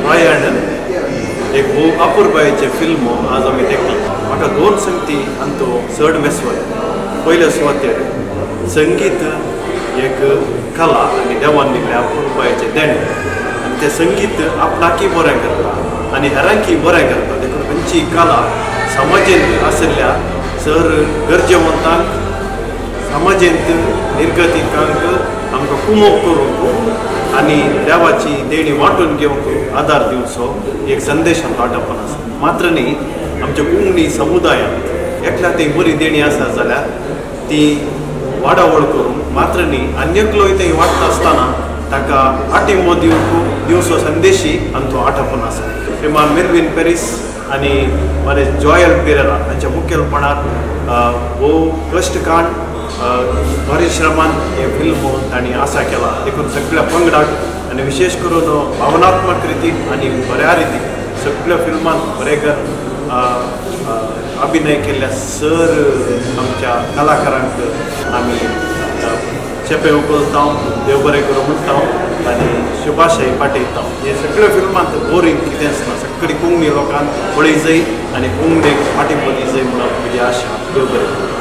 प्रयाणन एक भोव अपुरबायेचें फिल्म आज आमी देखलें. म्हाका दोन संगती आनी चड मेसवल. पयले सुवातेर संगीत एक कला आनी देवान दिल्लें अपुरबायेचें देणें आनी तें संगीत आपणाकय बरें करता आनी हेरांकय बरें करता. देखून खंयची कला समाजेंत आशिल्ल्या चड गरजेवंतांक समाजेंत निर्गतिकांक आमकां कुमोक करूंक आनी देवाची देणी वांटून घेवंक आदार दिवचो एक संदेश आमकां आटपण आसा. मात्र न्ही आमच्या कोंकणी समुदायांत एकल्या ती बरी देणी आसा जाल्यार ती वाडावळ करूंक मात्र न्ही आनी एकलोय थंय वाडटा आसतना ताका आटिंबो दिवंक दिवचो संदेशी आमचो आटपण आसा. श्रीमान मेरवीन पेरीस आनी मारे जॉयल पिरेरा हांच्या मुखेलपणान भोव कश्टकाण परिश्रमान हें फिल्म तांणी आसा केला. देखून सगळ्या पंगडाक आनी विशेष करून भावनात्मक रितीन आनी बऱ्या रितीन सगळ्या फिल्मांत बरें अभिनय केल्ल्या सर आमच्या कलाकारांक आमी चेपे उखलता, देव बरें करूं म्हणटा आनी शुभाशय पाठयता. हे सगळ्या फिल्मांत बोरींग कितेंच ना, सगळी कोंकणी लोकांक पळय जाय आनी कोंकणीक पाठिंबो दी जाय म्हणून म्हजी आशा. देव बरें करूं.